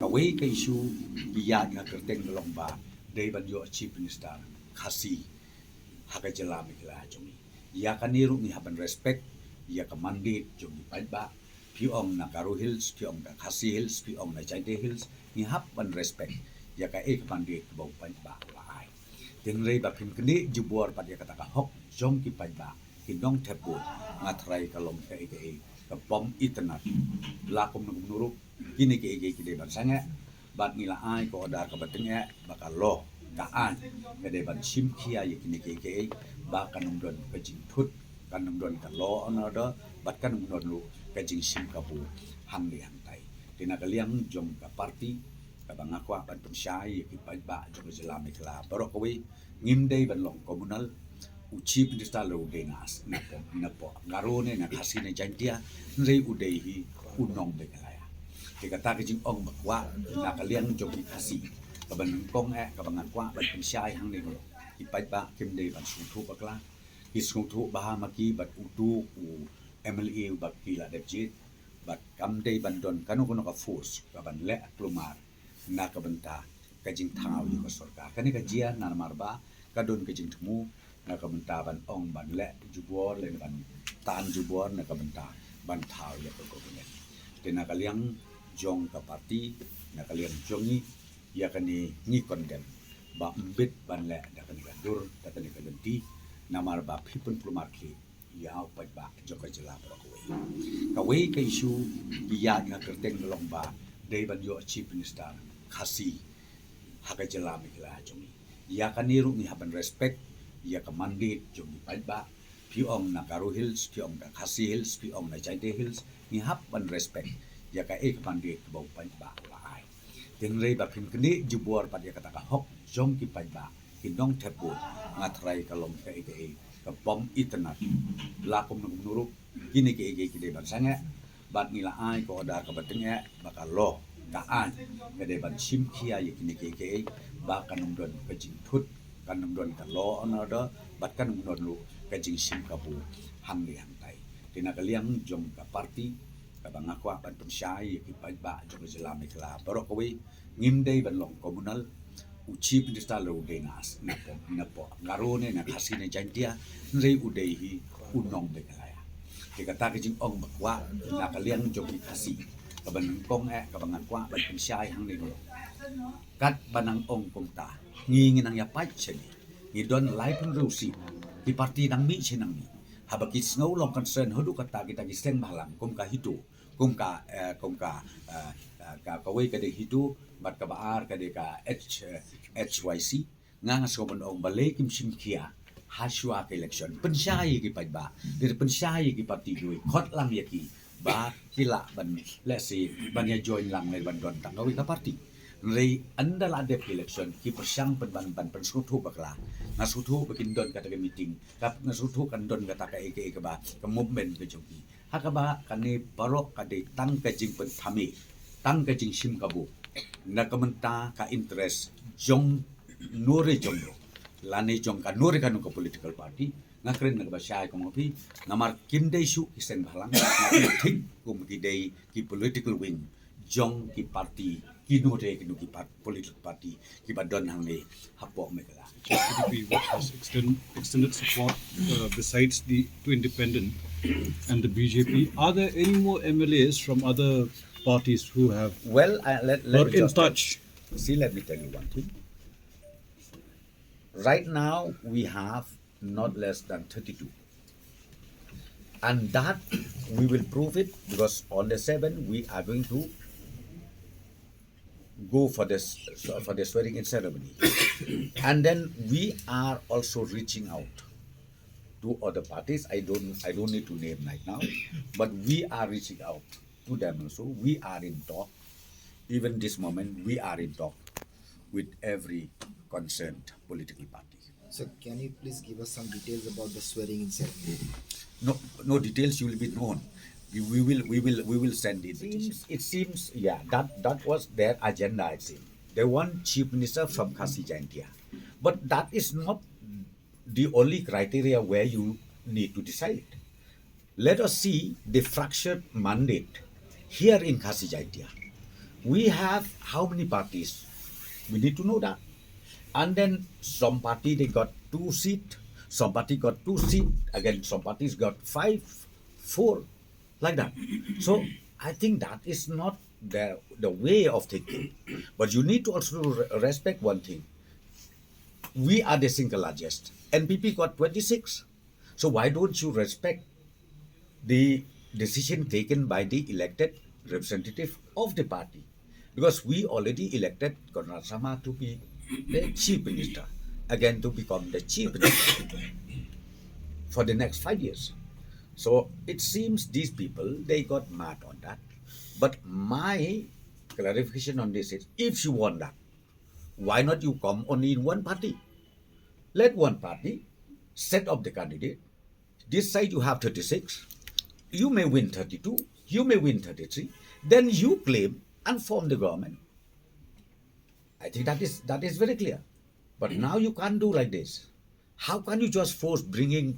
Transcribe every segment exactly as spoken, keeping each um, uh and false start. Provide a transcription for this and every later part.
Wei ka issue ki ïaid ha kyrteng ka long ba dei ban ïoh Chief Minister Khasi ha ka jylla Meghalaya jong ngi. Ïa kane ruh ngi hap ban respect ïa ka mandate jong ki paidbah. Phi ong na Garo Hills, phi ong na Khasi Hills, phi ong na Jaintia Hills, ngi hap ban respect ïa kaei ka mandate kaba u paidbah u la ai. Tynrai ba phin knieh jubor pat ïa kata ka hok jong ki paidbah, ki nongthep vote, nga tharai ka long kaei kaei ka bym itynnad. La kumno kumno ruh, kine kiei kiei ki dei ban sangeh, bad ngi la ai ka order kaba tyngeh ba ka law ka ai, ka dei ban shim khia ïa kine kiei kiei, ba kan ym don ka jingthut, kan ym don ka law and order, bad kan ym don ruh ka jingshim kabu hangne hangtai. Te na ka liang jong ka party, kaba nga kwah ban pynshai ïa ki paidbah jong ka jylla Meghalaya baroh kawei, ngim dei ban long communal. U Chief Minister la u dei na, na pdeng, na pdeng Garo ne na Khasi ne Jaintia, hynrei u dei hi u nong Meghalaya. Te kata ka jingong ba kwah na ka liang jong ki Khasi, kaba nyngkong eh kaba nga kwah ban pynshai hangne, ki paidbah kim dei ban sngewthuh bakla. Ki sngewthuh bha ma ki bad uto u MLA uba ki la dep jied, bad kam dei ban don kano kano ka force kaban leh kulmar na ka bynta ka jingthaw ïa ka sorkar. Kane ka jia namar ba ka don ka jingthmu na ka bynta ban ong ban leh jubor lane ban tan jubor na ka bynta ban thaw ïa ka government. Te na ka liang jong ka party, na ka liang jong ngi, ïa kane ngi condemn ba ym bit ban leh da kane ka dur, da kane ka lynti, namar ba phi pynkulmar khlieh ïa u paidbah jong ka jylla baroh kawei. Kawei ka issue ki ïaid ha kyrteng ka long ba dei ban ïoh Chief Minister Khasi ha ka jylla Meghalaya jong ngi. Ïa kane ruh ngi hap ban respect ïa ka mandate jong ki paidbah. Phi ong na Garo Hills, phi ong na Khasi Hills, phi ong na Jaintia Hills, ngi hap ban respect ïa kaei ka mandate kaba u paidbah u la ai. Tynrai ba phin knieh jubor pat ïa kata ka hok jong ki paidbah, ki nongthep vote, nga tharai ka long kaei kaei ka bym itynnad. La kumno kumno ruh, kine kiei kiei ki dei ban sangeh, bad ngi la ai ka order kaba tyngeh ba ka law ka ai, ka dei ban shim khia ïa kine kiei kiei, ba kan ym don ka jingthut, kan ym don ka law and order, bad kan ym don ruh ka jingshim kabu hangne hangtai. Te na ka liang jong ka party, kaba nga kwah ban pynshai ïa ki paidbah jong ka jylla Meghalaya baroh kawei, ngim dei ban long communal. U Chief Minister la u dei na, na pdeng, na pdeng Garo ne na Khasi ne Jaintia, hynrei u dei hi u nong Meghalaya. Te kata ka jingong ba kwah na ka liang jong ki Khasi, kaba nyngkong eh kaba nga kwah ban pynshai hangne, katba nang ong kumta, ngi ngi nang ïa pait shane, ngi don laiphew hynriew seat, ki party nang mih shi nang mih. Haba ki sngew long concern haduh katta kita ki seng bhalang kum ka HITO, kum ka, eh, kum ka, eh, eh, ka, kawei ka dei HITO, bad kaba ar ka dei ka H, eh, H Y C. Nga nga sngew ban ong balei kim shim khia ha shuwa ka election. Pynshai ïa ki paidbah, dei pynshai ïa ki party kiwei, khot lang ïa ki ba ki lah ban, let's say, ban ïa join lang ne ban don tang kawei ka party. Hynrei ynda la dep election ki pyrshang pyn ban, ban pynsngewthuh bakla. Nga sngewthuh ba kin don kata ka meeting, ka, nga sngewthuh kan don kata kaei kaei kaba, ka movement ka jong ki. Ha kaba kane baroh ka dei tang ka jingpynthame, tang ka jingshim kabu na ka bynta ka interest jong no re jong no, lane jong kano re kano ka political party. Nga kren na kaba shai kum ma phi, namar kim dei shuh ki seng bhalang, nga kren thik kum ki dei ki political wing jong ki party, kino re kino ki par-, political party kiba don hangne hapoh Meghalaya. J P D P, which has extend, extended support, uh, besides the two independent and the B J P. Are there any more M L As from other parties who have, well, uh, let, let were me in just touch? See, let me tell you one thing. Right now, we have not less than thirty-two. And that we will prove it, because on the seventh, we are going to go for this, for the swearing in ceremony. And then we are also reaching out to other parties. I don't, I don't need to name right now, but we are reaching out to them also. We are in talk. Even this moment, we are in talk with every concerned political party. So can you please give us some details about the swearing in ceremony? No, no details will be known. We, we will, we will, we will send invitation. Seems, it seems, yeah, that, that was their agenda, it seems. They want chief minister from Khasi Jaintia. But that is not the only criteria where you need to decide. Let us see the fractured mandate here in Khasi Jaintia. We have how many parties? We need to know that. And then some party they got two seat, some party got two seat, again some parties got five, four, like that. So I think that is not the the way of thinking. But you need to also re- respect one thing. We are the single largest. N P P got twenty-six. So why don't you respect the decision taken by the elected representative of the party? Because we already elected Conrad Sangma to be the chief minister, again to become the chief minister for the next five years. So it seems these people, they got mad on that. But my clarification on this is, if you want that, why not you come only in one party? Let one party set up the candidate. This side you have thirty-six. You may win thirty-two. You may win thirty-three. Then you claim and form the government. I think that is that is very clear. But now you can't do like this. How can you just force bringing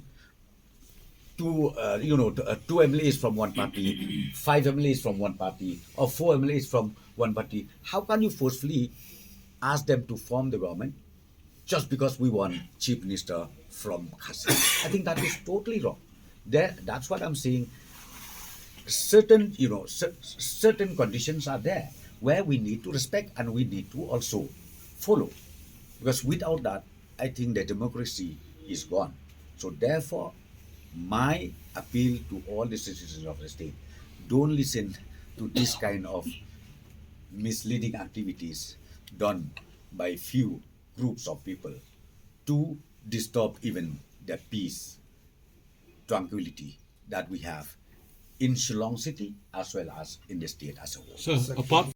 two, uh, you know, t- uh, two M L As from one party, five M L As from one party, or four M L As from one party? How can you forcefully ask them to form the government just because we want chief minister from Khasi? I think that is totally wrong. There, that's what I'm saying. Certain, you know, cer- certain conditions are there where we need to respect and we need to also follow, because without that, I think the democracy is gone. So therefore, my appeal to all the citizens of the state: don't listen to this kind of misleading activities done by few groups of people to disturb even the peace, tranquility that we have in Shillong city as well as in the state as a whole. So, apart